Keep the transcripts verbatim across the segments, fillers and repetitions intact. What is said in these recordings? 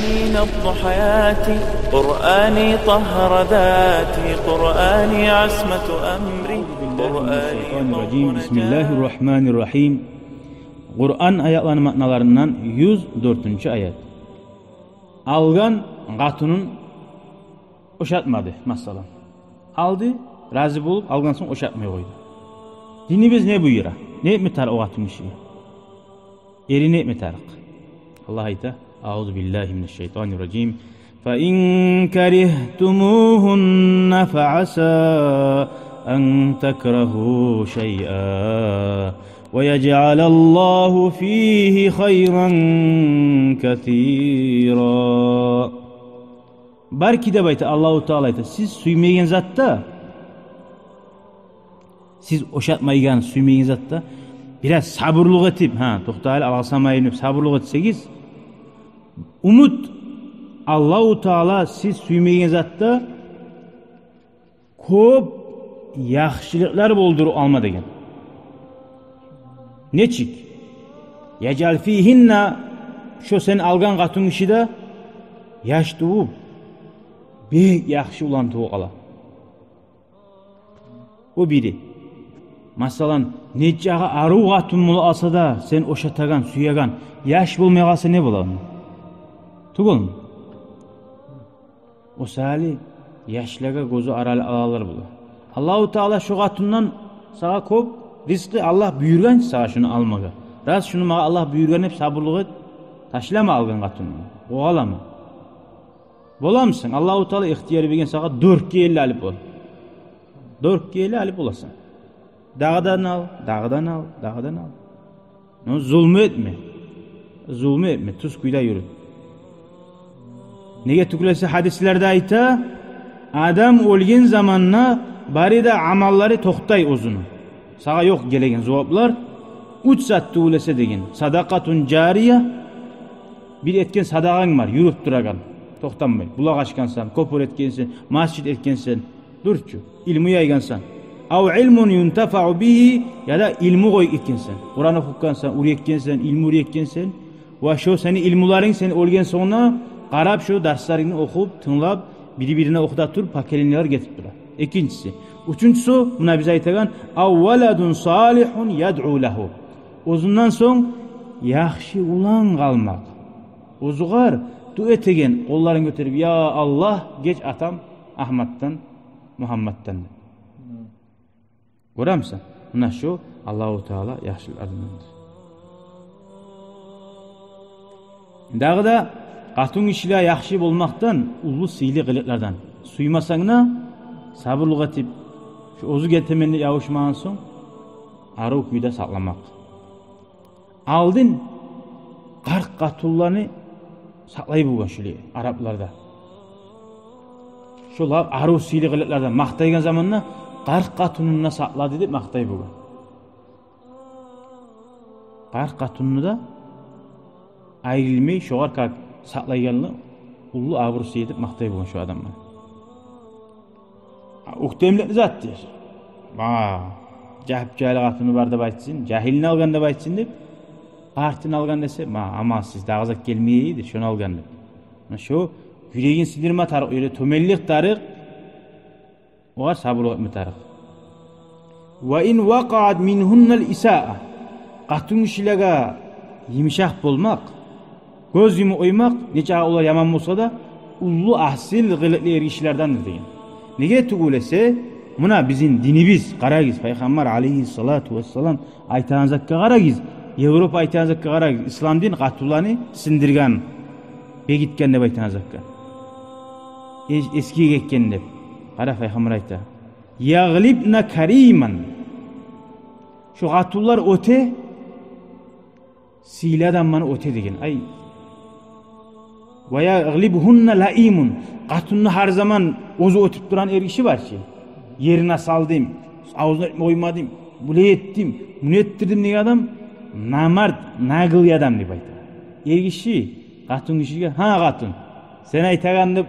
من الضحيات، قرآني طهر ذاتي، قرآني عصمة أمري، أعوذ بالله من الشيطان الرجيم. بسم الله الرحمن الرحيم. Къуран аятланы маъналарындан юз дёртюнчю аят. Алгъан къатынын ошатмады, масала. Алды, рази болуп, алгъан сонг ошатмай къойду. Динибиз не буюра? Не этме тарыкъ о къатын гишиге? Эри не этме тарыкъ? Аллагь айта: أعوذ بالله من الشيطان الرجيم. فإن كرهتموهن فعسى أن تكرهوا شيئا ويجعل الله فيه خيرا كثيرا. Балики, деп айта Аллагьу Таала, айта, сиз сюймеген затда, сиз ошатмайгъан, сюймеген затда бираз сабурлукъ этип, гьа, токътайлы, алгъасамайын деп сабурлукъ этсегиз, умут, Аллагьу Таала сиз сюймеген затда кёп яхшылыкълар болдуруп алма деген. Нечик? يجعل فيهن, шо сен алгъан къатын гиши де яш тувуп, бек яхшы улан тувуп къала. О бири. Масала, нечакъы арив къатын бола алса да, сен ошатагъан, сюеген, яш болмай къалса, не бола онда? Тюгюлмю? О саялы яшлагъа гёзю арали алалар бола. Аллагьу Таала шо къатындан сагъа кёп ризкъы, Аллагь буюргъан сагъа шуну алмагъа. Раз шуну магъа Аллагь буюргъан деп сабурлукъ эт, ташлама алгъан къатынны. О къалама. Боламысан? Аллагьу Таала ихтияр берген сагъа, дёртге ерли алып бол. Дёртге ерли алып боласан. Дагъыдан ал, дагъыдан ал, дагъыдан ал. Но зулму этме. Зулму этме, тюз кюйде юрю. Неге тюгюл эсе, гьадислерде айта, адам оьлген заманда бары да амаллары токътай оьзюню. Сагъа ёкъ гелеген зуваплар. Уьч зат тюгюл эсе деген. صدقة جارية, бир этген садагъанг бар, юрюп турагъан, токътамай. Булакъ ачгъансан, кёпюр этгенсен, масжит этгенсен, дюр чю, илму яйгъансан. أو علم ينتفع به, яда илму къоюп гетгенсен. Къуран охугъансан, уьйретгенсен, илму уьйретгенсен. Ва шо сени илмуларынг сен оьлген сонг къарап, шо дарсларынгны охуп, тынглап, бири-бирине охута туруп, поколениялар гетип тура. Экинчиси. Уьчюнчюсю, муна биз айтагъан, أو ولد صالح يدعو له. Оьзюнден сонг яхшы улан къалмакъ. Оьзюгер дуа этеген, къолларын гётерип: «Я Аллагь, геч атам Агьматдан, Мугьамматдан», — деп. Гьм. Гёремисен? Муна шу Аллагьу Таала яхшылыкълардандыр. Дагъы да къатынгишилеге яхшы болмакъдан, уллу сыйлы къылыкълардан. Сюймесенг де, сабурлукъ этип, шу оьзю гелтемен деп ябушмагъан сонг, арив кюйде сакъламакъ. Алдын къаркъ къатынланы сакълай болгъан шулай арапларда. Шулар арив сыйлы къылыкълардан макътайгъан заманда, «Къаркъ къатынын да сакълады», — деп макътай болгъан. Къаркъ къатынны да айрылмай, шогъар как сакълайгъанны уллу абур-сый этип макътай болгъан шу адамлар. Оьктемлик зат дей. Ма, жагьил-жагьил къатыны бар деп айтсын, жагьилни алгъан деп айтсын деп, къартын алгъан десе, ма, амалсыз, дагъы зат гелмей эди, шону алгъан деп. Муна шу юрегин сындырма тарыкъ, оьле тёбенлик тарыкъ, огъар сабурлукъ этме тарыкъ. وإن وقعت منهن الإساءة. Къатынгишилеге йымышакъ болмакъ, гёз юмуп къоймакъ, нечакъы олар яман болса да, уллу асил къылыкълы эргишилердендир деген. Неге тюгюл эсе, муна бизин динибиз, къарагъыз, Пайхаммар алейгьиссалату вассалам айтагъан затгъа къарагъыз, Европа айтагъан затгъа къарагъыз, ислам дин къатынланы сындыргъан, бегитген деп айтагъан затгъа. Эс-, эсгик этген деп. Къара, Пайхаммар айта: «يغلبن كريما». Шу къатынлар оьте, сыйлы адамланы оьте деген. Ай. «ويغلبهن لئيم». Къатынны гьар заман оьзю оьтюп турагъан эргиши бар чы. Ерине салдым, авзуна этме къоймадым, булай этдим, муну этдирдим деген адам намарт, наглый адам деп айта. Эргиши къатынгишиге: «Гьа, къатын, сен айтагъан», — деп,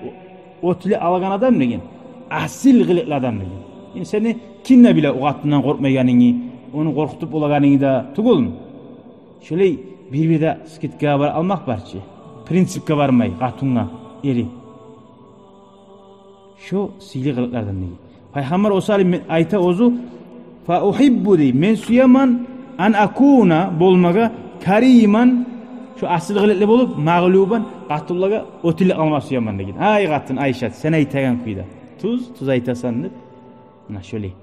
оьтюп алгъан адам деген, асил къылыкълы адам деген. Энни сени ким де биле о къатындан къоркъмайгъанынгны, ону къоркъутуп болагъанынгны да, тюгюлмю? Шолай бир-бирде скидкагъа барып алмакъ бар чы. Принципге бармай къатынгъа эри. Шо сыйлы къылыкълардан дей. Пайхаммар о саялы мен, айта оьзю: «Фа ухиббу», – дей, – «мен сюемен, ан акуна, болмагъа, кариман, шо асил къылыкълы болуп, магълубан, къатынлагъа оьтюлюп къалма сюемен», – деген. Ай къатын, Айшат, сен айтагъан кюйде. Тюз, тюз айтасан деп. Муна шолай.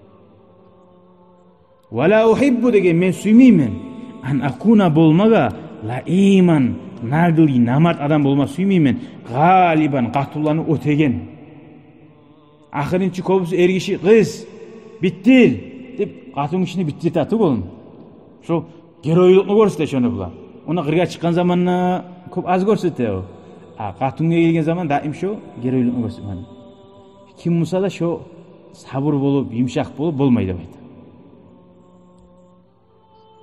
«Ва ла ухиббу», – деген, мен сюймеймен, «ан акуна», болмагъа, «лаиман», наглый, намарт адам болма сюймеймен, «гъалибан», къатынланы оьтеген. Ахырынчы кёбюсю эргиши: «Къыз, битдир», – деп, къатынгишини битдирте тюгюлмю? Шо геройлукъну гёрсете шону булан. Ону къыргъа чыкъгъан заманда кёп аз гёрсете о. А къатынгъа гелген заман даим шо геройлукъну гёрсетмеге. Ким буса да шо сабур болуп, йымышакъ болуп болмай деп айта.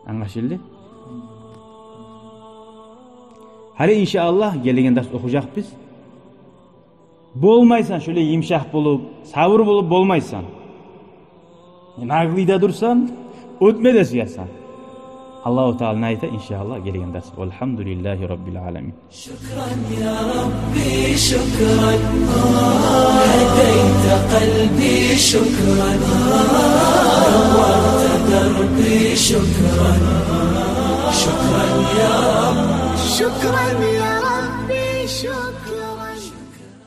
Англашылды? Гьали, иншааллагь, гелеген дарс охужакъбыз. Болмайсан шолай йымышакъ болуп, сабур болуп болмайсан. Наглый да турасан, оьтме де сюесен. Аллагьу Таала не айта, иншааллагь, гелеген дарс. Валгьамдулиллагьи раббил аламин. شكرا يا ربي، شكرا. هديت قلبي، شكرا. نورت دربي، شكرا. شكرا يا رب، شكرا.